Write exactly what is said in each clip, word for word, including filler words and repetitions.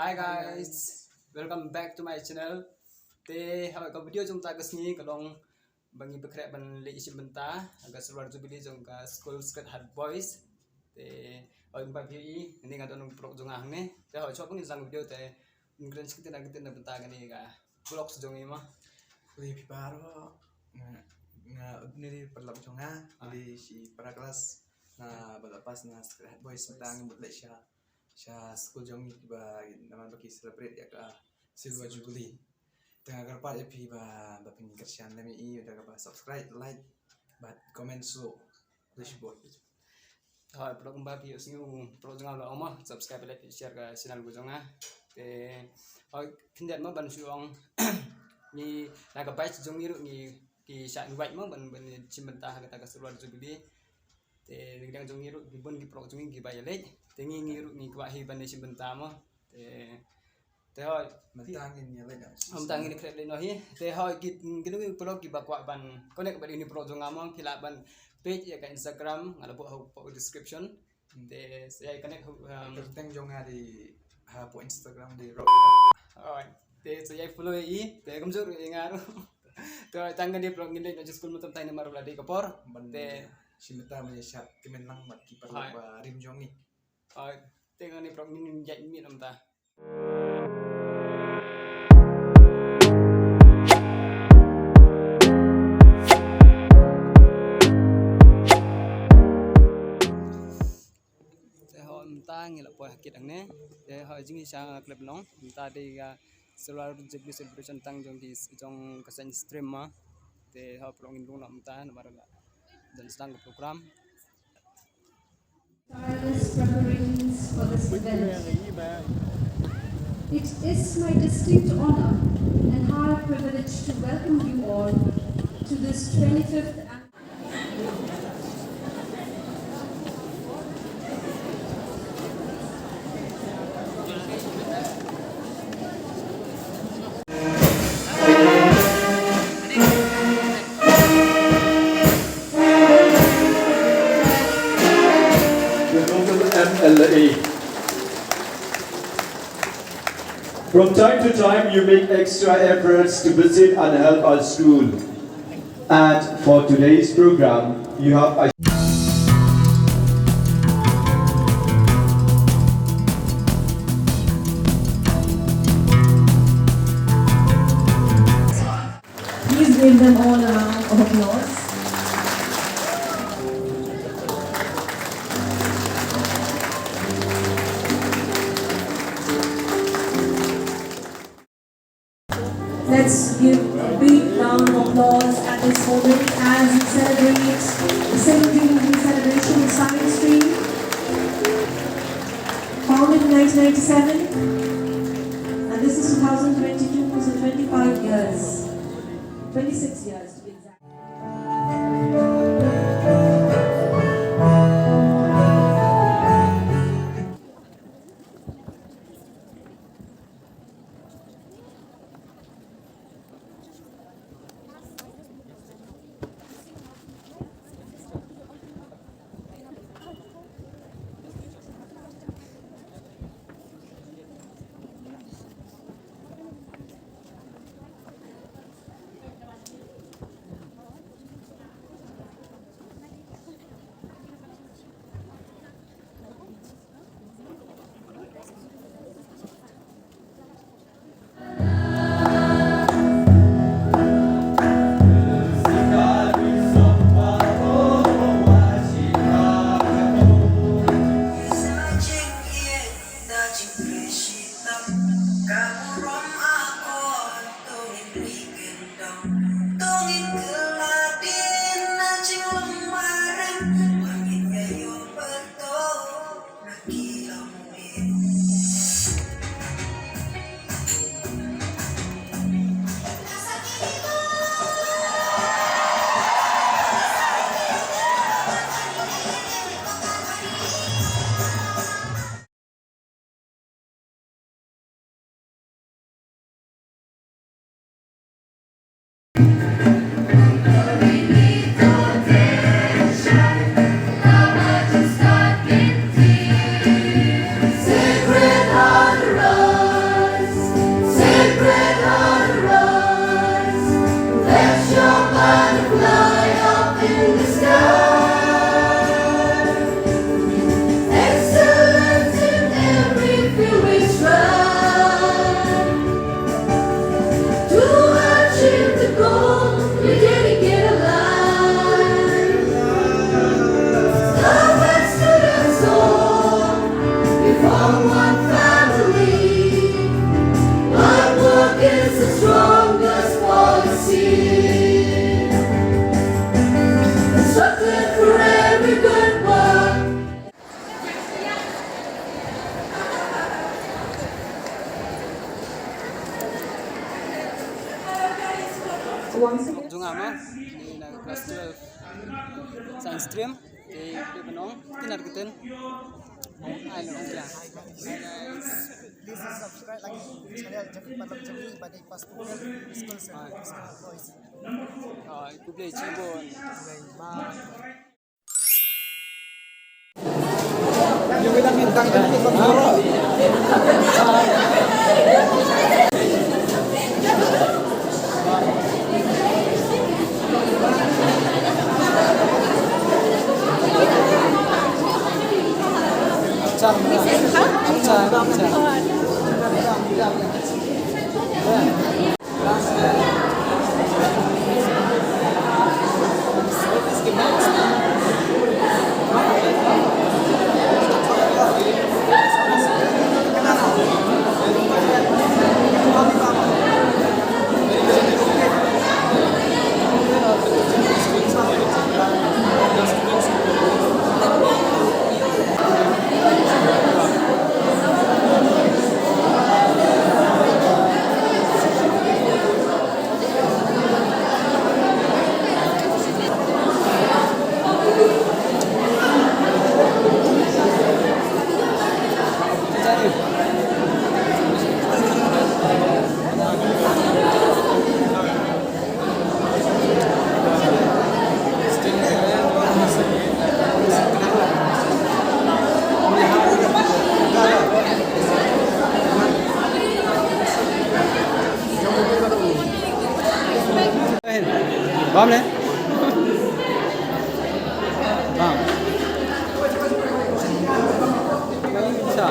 Hi guys, welcome back to my channel. Te ha ka video jong ta ka sngi ka long ba ngi pynkhreh ban leh shim bynta ha ka silver jubilee jong ka skul Sacred Heart Boys. Te hoi kumba phi i, ngi nga don u paralok jong nga hangne. Te hoi shuwa ba ngin sdang video te ngin kren shi kyntien kyntien na bynta kane ka vlog jong ngi mo. Khublei ïa phi baroh. Nga, nga u dei u paralok jong nga, ah, u dei shi para klas na ba la pass na Sacred Heart Boys, mynta ngi mut leit sha, sha skul jong ngi kiba namar ba ki celebrate ïa ka silver jubilee. Te nga kyrpad ïa phi ba, ba phin kyrshan lem ïa i da kaba subscribe, like bad comment shuh. Khublei shibun. Hoi, paralok, kumba phi ïohsngew u paralok jong nga u la ong mo, subscribe, like, share ka channel ka jong nga. Te hoi, khyndiat mo ban shu ong, ngi na ka batch jong ngi ruh ngi, ki shah invite mo ban, ban shim bynta ha kata ka silver jubilee. Te na ka liang jong ngi ruh ki bun ki paralok jong ngi kiba ïaleit. Te ngi, ngi ruh ngi kwah hi ban shim bynta mo. Te, te hoi, mynta ngin ïaleit noh. Mynta ngin ïaleit noh hi. Te hoi, ki, kino ki paralok kiba kwah ban connect bad uni u paralok jong nga mo, phi lah ban page ïa ka Instagram, nga la buh hapoh description. Hmm. Te sa ïa connect, um, kyrteng jong nga dei hapoh Instagram dei Rock It Up. Hoi. Te sa ïa follow ïa i, te kumjuh ruh ïa nga ruh. Te tang kane paralok ngin leit noh sha skul mynta, mynta namar ba la dei ka por. Ban, te shim bynta ban ïa shad kmen lang bad ki paralok, hoi, ba rim jong ngi. Hoi. Te kane paralok ngin ïaid mih noh mynta. Te hoi mynta ngi la poi ha kit hangne. Te hoi jingïaishah khlem long. Mynta dei ka silver jubilee celebration tang jong ki, jong ka science stream mo. Te hoi paralok ngin rung noh mynta namar ba dang sdang ka program. Tireless preparations for this event. It is my distinct honor and high privilege to welcome you all to this twenty-fifth an- The local M L A. From time to time, you make extra efforts to visit and help our school. And for today's program, you have a Please give them all a round of applause. Let's give a big round of applause at this moment as we celebrate the Silver Jubilee celebration of Science Stream, founded in nineteen ninety-seven, and this is two thousand twenty-two, so twenty-five years, twenty-six years to be exact. Jong nga ma, ni na class twelve science stream, te phi ban ong, tin ar kiten. Ai lo ya. Please subscribe like channel Jeffrey Patlak Jeffrey, bad i pas tu school se. Ai, khublei chibun. Bye. Bam ne? Bam. Sa.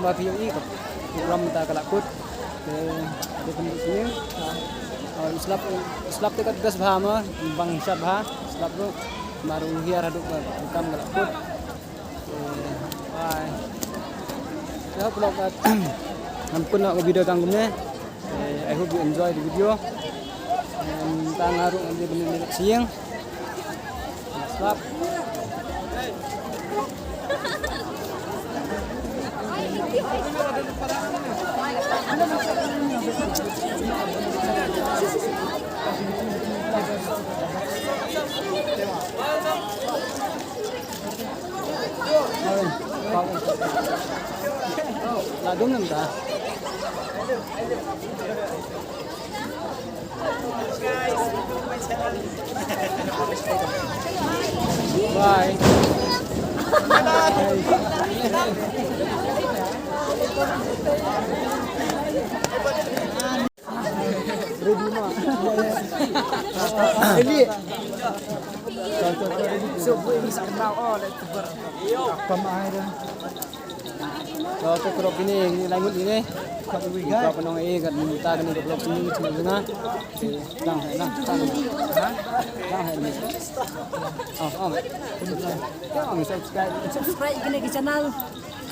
Ba phi ïohi ka program mynta ka la kut. Te, te pynduh sini. Ah, slap, slap te kat best bha mo, bang shat bha, slap tu. Mar u hiar haduh ba kam ka la kut. Te, bye. Te, hope vlog, ah, ngam pun nok video tang kumne. Eh, I hope you enjoy the video. And tang haru ngan dei bynne leit sha ïing. Slap. La dum nang ta. Bye. Ready ma. Eli. So, boy, ni sa kenal, oh, let's go. Apa mah, ai dah. To, to, krop kine, ngi lai ngut kine. Ka nong e, ka mynta kane ka vlog sini, sini nga. Lang, lang, lang. Ha? Lang, hai, ni. Oh, oh. Lang, subscribe. Subscribe kane ka channel.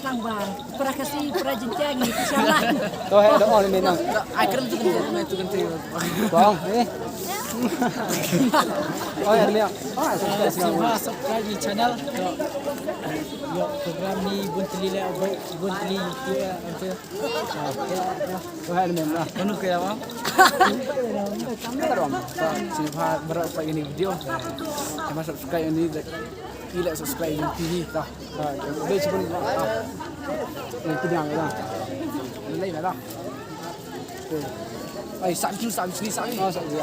Lang ba. Para Khasi, para Jaiñtia, ngi ki channel. To, hai, to, oh, ni nang. Ai, kren tu kan, tu kan tu. Bang, eh. Oh, ya, ni. Oh, subscribe. Semua subscribe ni channel. Yo, program ni bun tylli le, bun tylli. Ko hai men na. Kanu ke apa? Rom. Sini pa berat pa ini video. Sama subscribe ini. Ila subscribe ini T V ta. Be cibun. Ini pidang lah. Ini lah. Ai, sab sini, sab sini, sab sini. Oh, sab sini.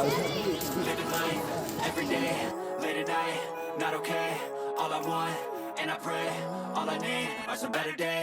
Every day, late at night, not okay. All I want, and I pray, all I need are some better days.